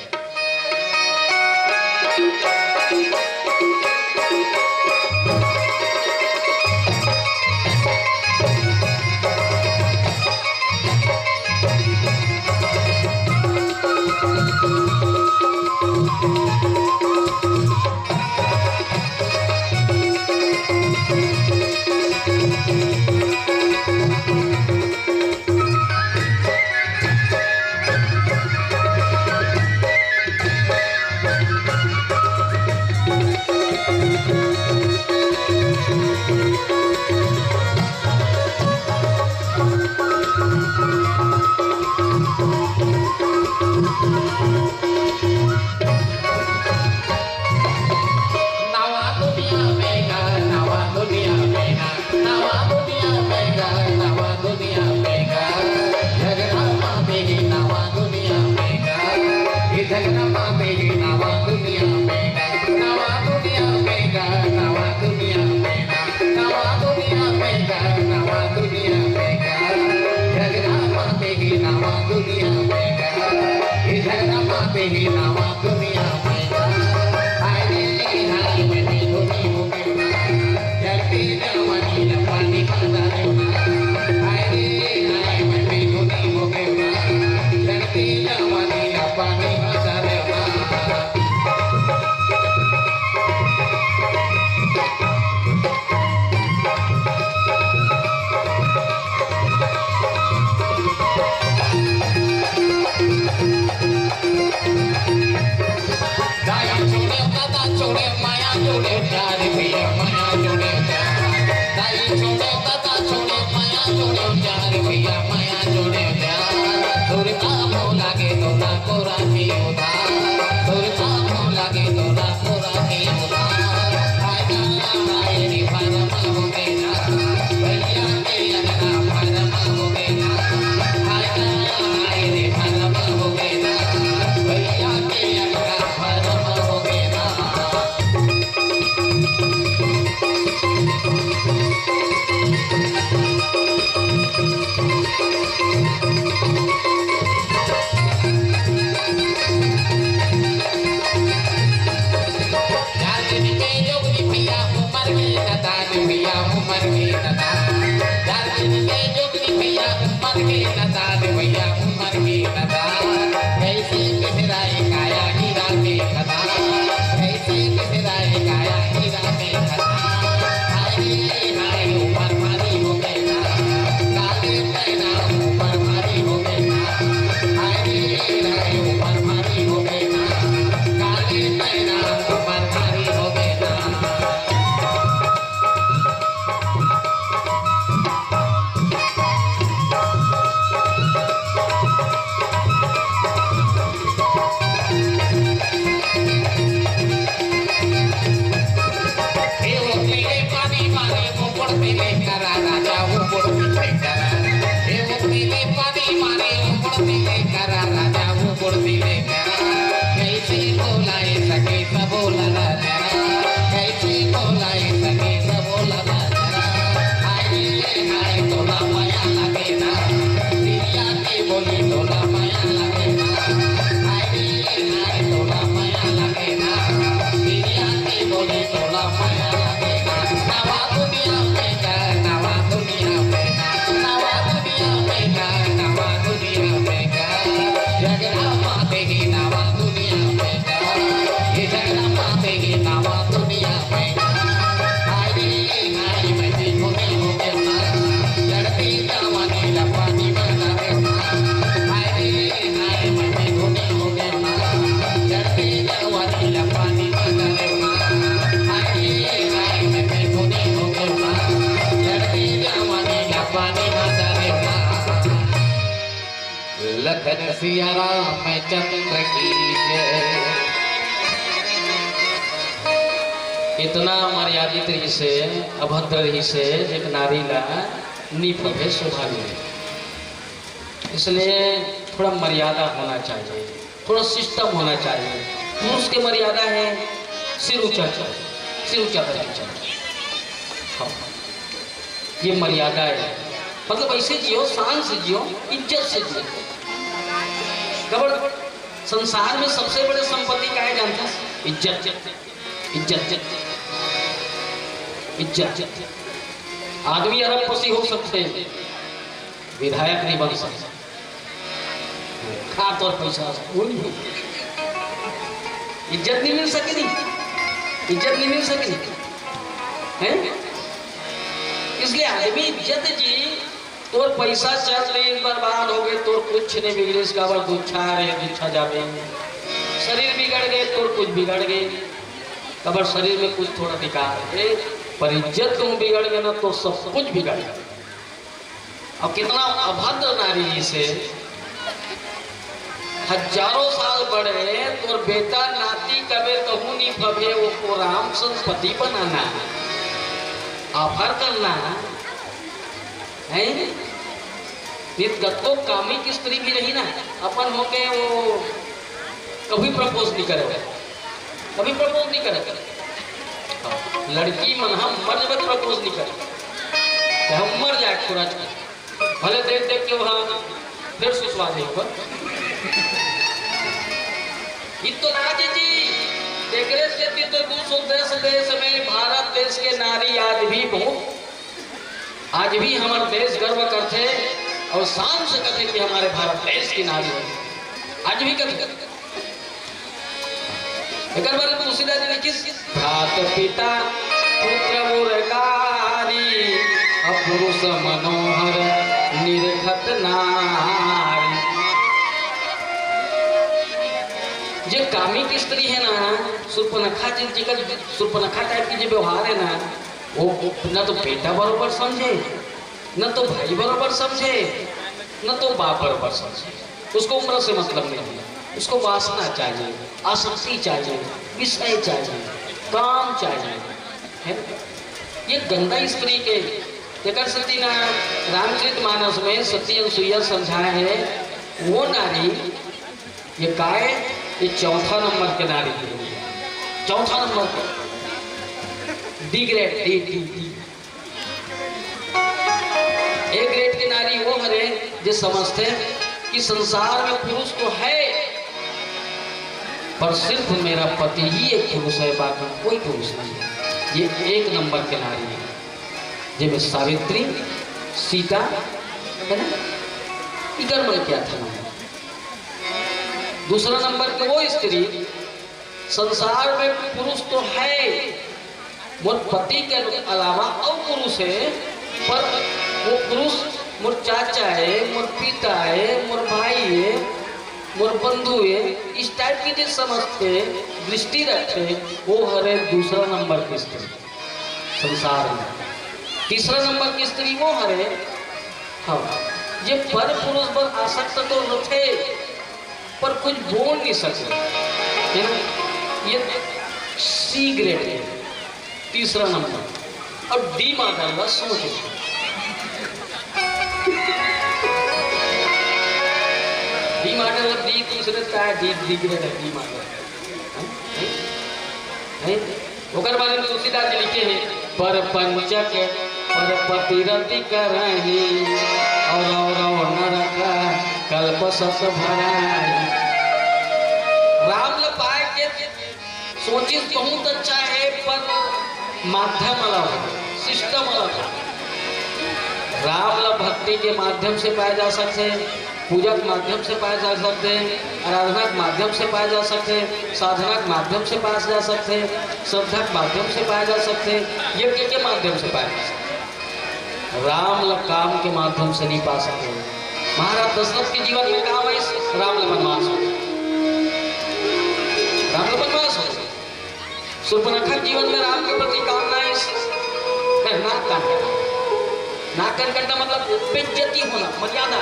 दाई छोड़े, दादा छोड़े, माया जोड़े प्यार भैया, माया जोड़े प्यार। दाई छोड़े, दादा छोड़े, माया जोड़े प्यार भैया, माया जोड़े प्यार। सुरता भोला के तोला कोरा के उधार, सुरता भोला के तोला कोरा के उधार। हाय ना, हाय रे भरमा हो गए ना, भैया के अंगना भरमा हो गए ना। हाय ना, हाय रे भरमा हो गए ना, भैया के अंगना भरमा हो गए ना। चार दिन के जोगनी भैया उमर के नदान, भैया उमर के नदान। चार दिन के जोगनी भैया उमर के नदान, भैया उमर के नदान। कैसे बिसराए काया हीरा के नदान, कैसे बिसराए काया हीरा के नदान। हाय रे हाय, उमर भारी हो गए ना, काले पैना उमर भारी हो गए ना। हाय रे हाय, उमर भारी हो गए ना, काले पैना उमर भारी हो गए ना। ए ओ पीले पानी मारे, ऊपर पीले करा राजा, ऊपर पीले करा। ए ओ पीले पानी मारे, ऊपर पीले करा राजा, ऊपर पीले करा। कैसे बोलाए सके सब बोला राजा, कैसे बोलाए सके सब बोला राजा। हाय रे हाय, तोला माया लगे ना, प्रिया के बोली तोला माया लगे ना। हाय रे हाय, तोला माया लगे ना, प्रिया के बोली तोला माया लगे ना। नवा दुनिया में का, नवा दुनिया में का, नवा दुनिया में का, नवा दुनिया में का। जगरामा देही नवा दुनिया में का, ये जगरामा देही नवा दुनिया में का। हाय रे हाय, मैं देखो नहीं हो गया ना, लड़ती जवानी लपानी बना देना। हाय रे हाय, मैं देखो नहीं हो गया ना, लड़ती जवानी लपानी बना देना। हाय रे हाय, मैं देखो नहीं हो गया ना, लड़ती जवानी लपानी बना देना। लखन सिया राम चंद्र की जय। इतना मर्यादित रहिसे, अभद्र रहिसे, एक नारी ला नी फबे शोभा नहीं। इसलिए थोड़ा मर्यादा होना चाहिए, थोड़ा सिस्टम होना चाहिए। पुरुष के मर्यादा है सिर ऊंचा, सिर ऊंचा करके चलना। हाँ। ये मर्यादा है, मतलब ऐसे जियो, शान से जियो, इज्जत से जियो। कबर संसार में सबसे बड़े संपत्ति का है जानता है? इज्जत, इज्जत, इज्जत। आदमी अरबपति हो सकते हैं, विधायक नहीं बन सकते। खा तोर पैसा, वो नहीं हो। इज्जत नहीं मिल सके नहीं, इज्जत नहीं मिल सके नहीं, हैं? इसलिए आदमी इज्जत जी, तोर पैसा चल रही बर्बाद हो गए, तोर कुछ नहीं बिगड़े, इसका बर दुच्छा रहे, दुच्छा जावे। शरीर बिगड़ गए, तोर कुछ बिगड़ गए, कबर शरीर में कुछ थोड़ा विकार है, पर इज्जत तुम बिगड़ गए ना, तो सब कुछ बिगड़ गया। अब कितना अभद्र नारी से हजारों साल बढ़े, तोर बेटा नाती कबे कहूँ नहीं फबे, वो को राम संपत्ति बनाना है, ऑफर करना है, हैं? नित गत्तो कामी की स्त्री भी रही ना, अपन होके वो कभी प्रपोज नहीं करे। कभी प्रपोज नहीं करे। लड़की मन हम मर जब प्रपोज नहीं करे, तो हम मर जाए खुराज के। भले देख देख के वहाँ फिर सुसवा दे ऊपर। इ तो राजे जी, तेकरे सेती तो दू सौ दस देश में भारत देश के नारी आज भी बहुत, आज भी हमर देश गर्व करथे और शान से कथे कि हमारे भारत देश की नारी है, आज भी कथे। एकर बारे में तुलसीदास जी लिखिस, भ्रात पिता पुत्र उरकारी, अपुरुष मनोहर निरखत नारी। जे कामिक स्त्री है ना, सुर्पनखा जी, जेकर सुर्पनखा टाइप के जे व्यवहार है ना, वो न तो बेटा बरोबर समझे, न तो भाई बरोबर समझे, न तो बाप बरोबर समझे। उसको उम्र से मतलब नहीं है, उसको वासना चाहिए, आसक्ति चाहिए, विषय चाहिए, काम चाहिए, है ना? ये गंदा स्त्री के, जेकर सेती ना रामचरित मानस में सती अनुसुईया समझाए है, वो नारी, ये काय, ये चौथा नंबर के नारी के लिए, चौथा नंबर के, D grade, D, D, D. A grade के नारी वो हरे जे समझथे कि संसार में पुरुष तो है, पर सिर्फ मेरा पति ही एक पुरुष है, बाकी कोई पुरुष नहीं है। ये एक नंबर के नारी है, जेमे सावित्री, सीता, है ना, इकर मन के आथे नंबर। दूसरा नंबर के वो स्त्री, संसार में पुरुष तो है, मोर पति के अलावा अउ पुरुष है, पर वो पुरुष मोर चाचा है, मोर पिता है, मोर भाई है, मोर बंधु है, इस टाइप की जो समझथे, दृष्टि रखथे, वो हरे दूसरा नंबर के स्त्री संसार में। तीसरा नंबर की स्त्री वो हरे, हाँ, ये पर पुरुष बर आसक्त तो रथे, पर कुछ बोल नहीं सकते, है ना? ये सी ग्रेड है, तीसरा नंबर। अब डी मॉडल का सोचो, डी मॉडल, डी तीसरे का है, डी, डी ग्रेड है, डी मॉडल। हैं? हैं? हैं? ओकर बारे में तुलसीदास जी लिखे हैं, "पर पंचक पर पतिरति करही, और, और, और नरक कल्प सत भराही।" राम ल पाए के सोचिस बहुत अच्छा है, पर माध्यम अलग है, सिस्टम अलग है। राम ल भक्ति के माध्यम से पाए जा सकते हैं, पूजा के माध्यम से पाए जा सकते हैं, आराधना के माध्यम से पाए जा सकते हैं, साधना के माध्यम से पाए जा सकते हैं, श्रद्धा के माध्यम से पाए जा सकते हैं, यज्ञ के माध्यम से पाए जा सकते हैं। राम ल काम के माध्यम से नहीं पा सकते। महाराज दशरथ के जीवन में काम आइस, राम ल बनवास हो, राम ल बनवास हो। सुर्पनखा के जीवन में राम के प्रति काम ना आइस, फिर नाक कान कटा। नाक कान कटा मतलब बेइज्जती होना, मर्यादा।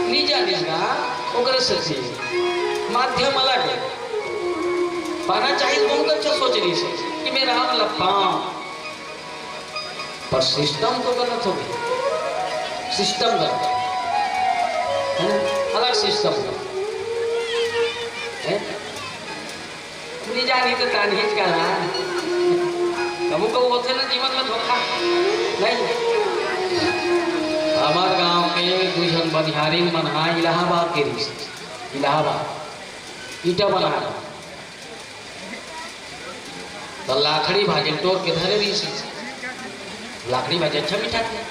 निजा निजा ओकरे से थी। माध्यम अलग है। पाना चाहिए, बहुत अच्छा सोच रही से कि मैं राम ल पाऊं, पर सिस्टम तो गलत हो गया। सिस्टम गलत है ना, अलग सिस्टम है। हैं? निजा नहीं तो तानही करा। कभू कभू होथे ना जीवन में धोखा, नहीं? हमार गांव के दू झन बनिहारिन मन हा इलाहाबाद के रिहिस, इलाहाबाद ईटा बना रहा। तो लाखड़ी भाजी टोर के धरे रिहिस। लाखड़ी भाजी अच्छा मीठा थे,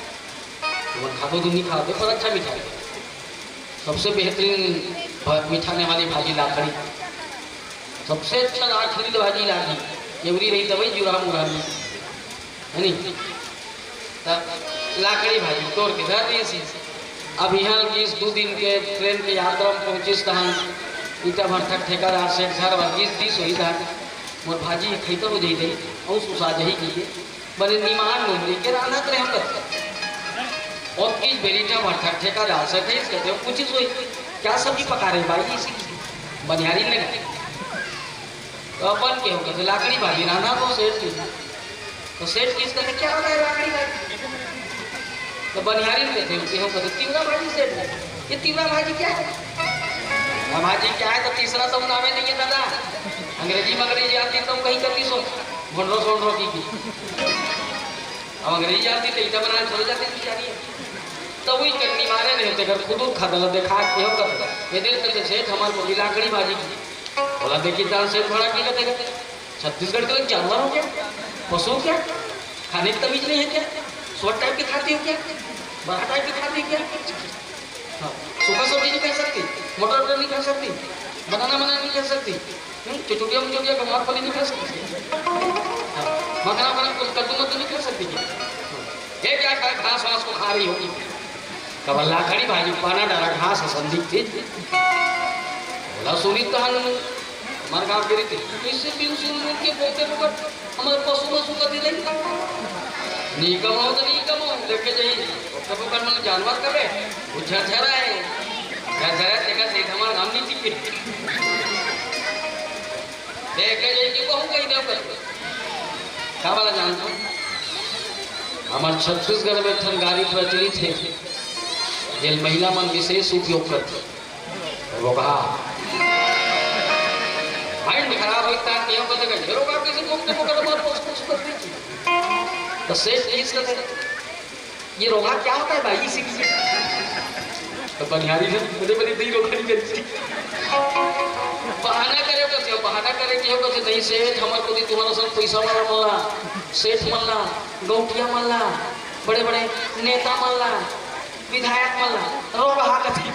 तुमन खाबो तो नहीं खाबो, पर अच्छा मीठा थे। सबसे बेहतरीन भ-, मीठाने वाली भाजी लाखड़ी, सबसे अच्छा लाखड़ी भाजी लागी। एवरी रही तबई जुरा मुरा में, है नी? तब लाखड़ी भाजी टोर के धर दिए सी। अब यहाँ गिस दू दिन के ट्रेन के यात्रा में पहुँचिस तहन ईटा भट्ठा ठेकेदार सेठ घर बर गिस दिस होही तहन मोर भाजी खैता हो जाई रही, अउ सुसा जाही कहिए। बने निमान नोहरी के रांधत रहे हम। और किस बेरीटा भट्ठा ठेकेदार सेठ है इसके तो पूछिस होही, "क्या सब्जी पका रहे भाई?" इसी बनिहारी लगा। तो अपन के हो कहते, "लाखड़ी भाजी रांधा तो सेठ जी।" तो सेठ किस कहते, "क्या होता है लाखड़ी भाजी?" तो बनिहारी कहते, "ये हो कहते, तिवरा भाजी सेठ जी।" "ये तिवरा भाजी क्या है?" "अब भाजी क्या है तो तीसरा तो नामे नहीं है दादा। अंग्रेजी मंग्रेजी आती तो कहीं करती सो भोंडरो सोंडरो की की। अब अंग्रेजी आती तो ईटा बनाने थोड़ी जाती बेचारी है।" तउई कर निमारे रहे, तेकर खुदुर खादा ला देखा के हो कथे। ये देख कथे, "सेठ, हमर कोती लाकड़ी भाजी की।" ओला देखी तान सेठ भड़क गे कथे, "छत्तीसगढ़ के लोग जानवर हो क्या? पशु हो क्या? खाने की तमीज नहीं है क्या? सोट टाइप के खाती हो क्या? बड़ा टाइप के खाती हो क्या?" हाँ, सूखा सब्जी नहीं खा सकती, मटर वटर नहीं खा सकती, बनाना बनाना नहीं खा सकती, हम्म, चुचुकिया मुचुकिया गंवार फली नहीं खा सकती, हाँ, मखाना वखाना, कद्दू मद्दू नहीं खा सकती क्या? हाँ, ये क्या खा, घास वास को खा रही होगी? कबल्ला खड़ी भाजी पाना डाला घास असन दिखथे। ओला सुनी तहन हमर गाँव के रीति, "कइसे बिन सुन मुन के बोलथे फोकट, हमर पशु मशु कति रही?" नी कमाओ तो नी कमाओ, देखे जाही, ओकर फोकट मन जानवर कबे, वो झरझरा है, झरझरा तेकर सेठ हमर गाँव नी टिके। देखे जाही कि कहूँ कहीं देव कर। का वाला जानथो? हमर छत्तीसगढ़ में एक ठन गारी प्रचलित हे, जेल महिला मन विशेष उपयोग करथे। रोगहा। माइंड खराब होई ता केहू कथे, "ये रोगहा कइसे बोलथे, ओकर मार पोछ, पोछ कर दे।" तो सेठ कहिस कथे, "ये रोगहा क्या होता है भाई?" इसे किसे? तो बनिहारी ने बड़े बड़े दई रोगहा निकल गे। बहाना करे कथे, बहाना करे केहू कथे, "नहीं सेठ, हमर कोती तुम्हर असन पइसा वाला मन ला, सेठ मन ला, गौंटिया मन ला, बड़े बड़े नेता मन ला, विधायक मन ला रोगहा कथे।"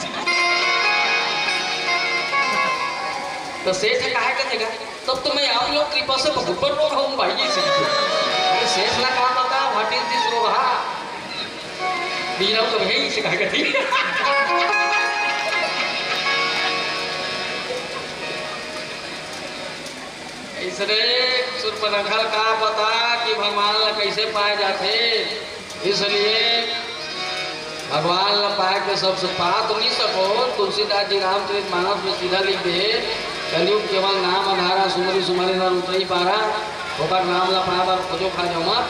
तो सेठ काहे कथे गा, "तब तो मैं आप लोग कृपा से बहुत बड़ रोगहा हूँ भाई, ये सीख लो।" अरे सेठ ला का पता, what is this रोगहा? बीना तो है ही, इसे काहे कथे। इसने सुरपनखा का पता कि भगवान ला कइसे पाए जाथे, इसलिए भगवान ला पाए के सबसे पा तो नहीं सको। तुलसीदास जी रामचरित मानस में सीधा लिख दे, "कलयुग केवल नाम अधारा, सुमरि सुमरि नर उतरहि पारा।" ओकर नाम ला पाए बर खोजो खा जाओ मत,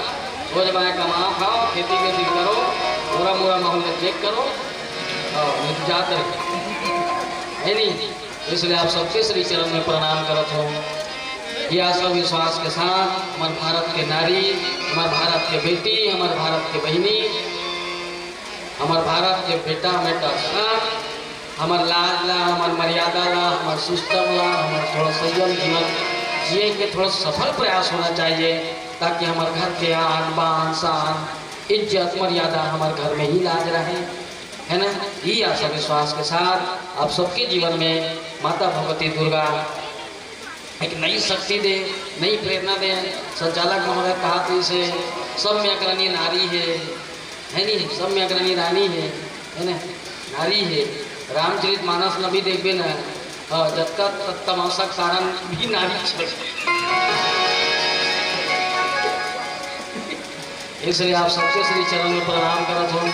सोझ बाएं कमाओ खाओ, खेती खेती करो, मोरा मोरा माहौल में चेक करो, और नहीं तो जाते रहो। है नहीं? इसलिए आप सबके श्री चरण में प्रणाम करत हूँ। ये आशा विश्वास के साथ हमर भारत के नारी, हमर भारत के बेटी, हमर भारत के बहिनी, हमर भारत के बेटा, बेटा सन, हमर लाज ला, हमर मर्यादा ला, हमर सिस्टम ला, हमर थोड़ा संयम जीवन जिए के थोड़ा सफल प्रयास होना चाहिए, ताकि हमर घर के आन बान शान इज्जत मर्यादा हमर घर में ही लाज रहे, है ना? ये आशा विश्वास के साथ आप सबके जीवन में माता भगवती दुर्गा एक नई शक्ति दे, नई प्रेरणा दे। संचालक महोदय कहा तो इसे सम्यक रानी नारी है, है नहीं? सम्यक रानी रानी है, है ना? नारी है। रामचरित मानस न भी देखबे ना, हाँ, जतका त-, तमाशा कारण भी नारी छे। इसलिए आप सबके श्री चरण में प्रणाम करत हूँ।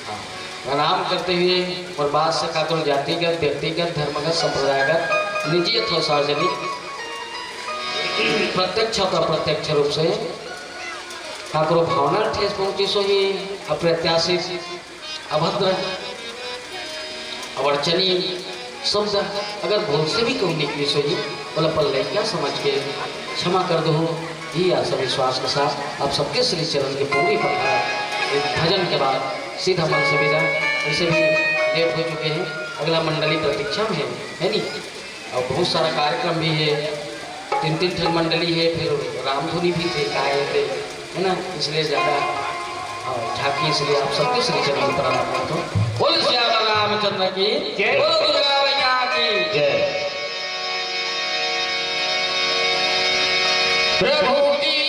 हाँ, प्रणाम करते हुए और बात से खातिर जातिगत, व्यक्तिगत, धर्मगत, संप्रदायगत, निजी अथवा सार्वजनिक, प्रत्यक्ष अथवा अप्रत्यक्ष रूप से काकरो भावना ठेस पहुंचिस होही, अप्रत्याशित, अभद्र, अवर्चनीय शब्द अगर भूल से भी कहूँ निकलिस होही, ओला पल लइका समझ के क्षमा कर दो। यही आशा विश्वास के साथ आप सबके श्री चरण के पूरी पखार एक भजन के बाद सीधा मन से विदा। वैसे भी लेट हो चुके हैं, अगला मंडली प्रतीक्षा में है, है नहीं? और बहुत सारा कार्यक्रम भी है, तीन तीन ठन मंडली है, फिर रामधुनी भी थे, गाए थे, है ना? इसलिए ज्यादा, हाँ, झांकी, इसलिए आप सबके श्री चरण में प्रणाम करता हूँ। बोल सियावर रामचंद्र की, जय। बोलो दुर्गा मैया की। जय। प्रभु जी,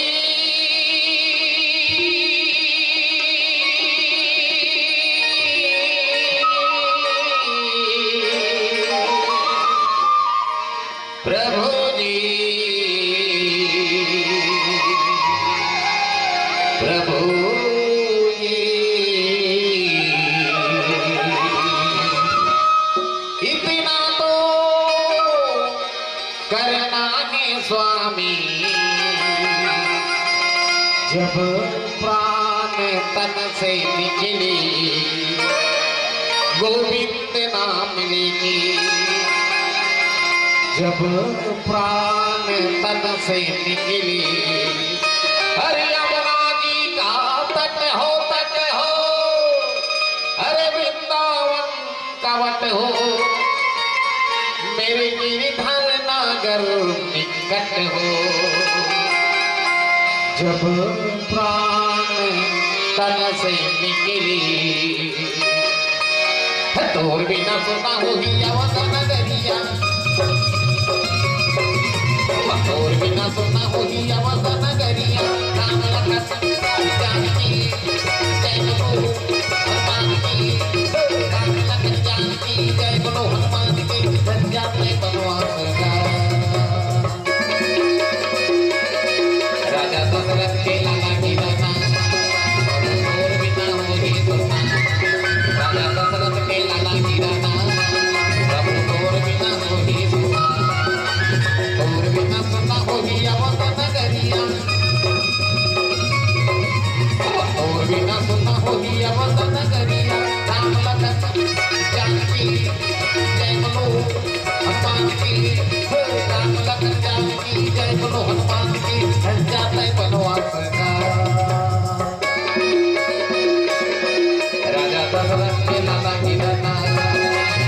प्रभु जी, प्रभु जी, इतना तो करना है स्वामी, जब प्राण तन से निकली, गोविंद नाम लेके। जब प्राण तन से निकली, हरि यमुना जी का तट हो, तट हो। हो, मेरे गिरधर नगर निकट हो। जब प्राण तन से निकली, तोर बिना सुना होही अवध नगरिया। तोर बिना सुना होही अवध नगरिया। राम लखन जानकी जय बोलो हनुमान की। राम लखन जानकी जय बोलो हनुमान की। जय जय बनवास का। राजा दशरथ के लाला की राना, प्रभु तोर बिना होही सुना। राजा दशरथ के लाला की राना, प्रभु तोर बिना होही सुना। तोर बिना सुना होही अवध नगरिया। तोर बिना सुना होही अवध नगरिया। राम लखन जानकी जय बोलो हनुमान की। हे राम लखन जानकी जय बोलो हनुमान की। जय जय बनवास का। राजा दशरथ के लाला की राना,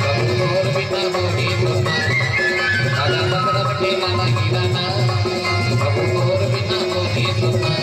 प्रभु तोर बिना होही सुना। राजा दशरथ के लाला की राना, प्रभु तोर बिना होही सुना।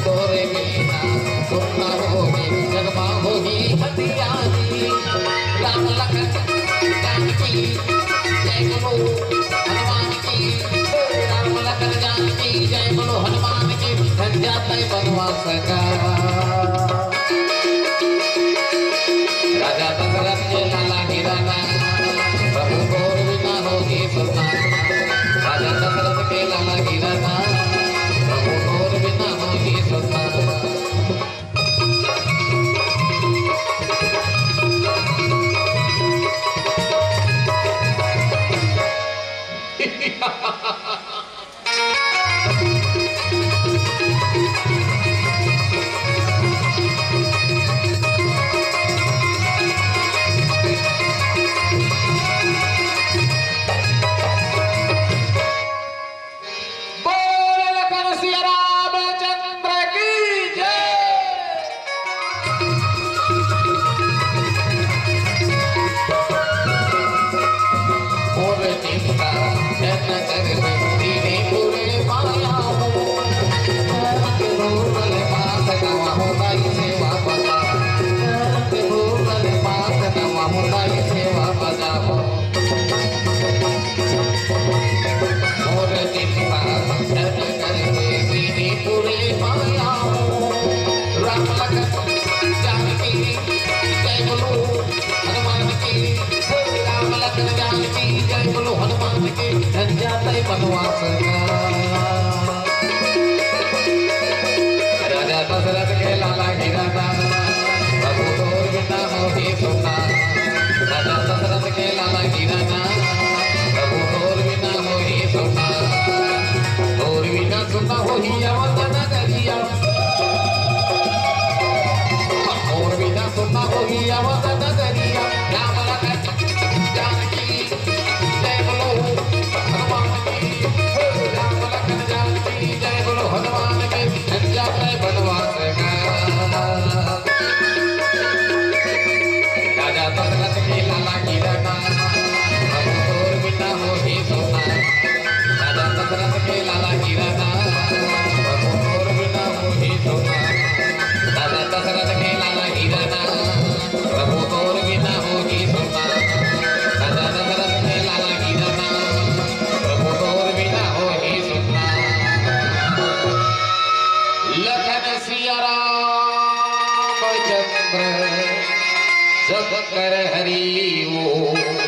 तोरे बिना सुन्ना होही जगमा होही हथियारी। राम लखन जानकी जय बोलो हनुमान की। राम लखन जानकी जय बोलो हनुमान की। धन जाते बनवास का। राजा दशरथ के लाला की राना, प्रभु तोर बिना होही सुना। राजा दशरथ के लाला की राना, प्रभु तोर बिना होही सुना। बोल लखन सिया रामचंद्र की जय। और चिंता जन कर दीने पूरे पाया हो। के भूल बात नवा हो ताई सेवा बजा। के भूल बात नवा हो ताई सेवा बजा हो। मोर चिंता जन कर दीने पूरे पाया हो। राम लखन जानकी जय बोलो हनुमान की। हे राम लखन जानकी जय बोलो हनुमान की। धन जाते बनवास का। राजा दशरथ के लाला की राना, प्रभु तोर बिना होही सुना। राजा दशरथ के लाला की राना, प्रभु तोर बिना होही सुना। तोर बिना सुना होही अवध नगरिया। तोर बिना सुना होही अवध नगरिया। राम लखन जानकी जय बोलो हनुमान की। शंकर हरि ओम।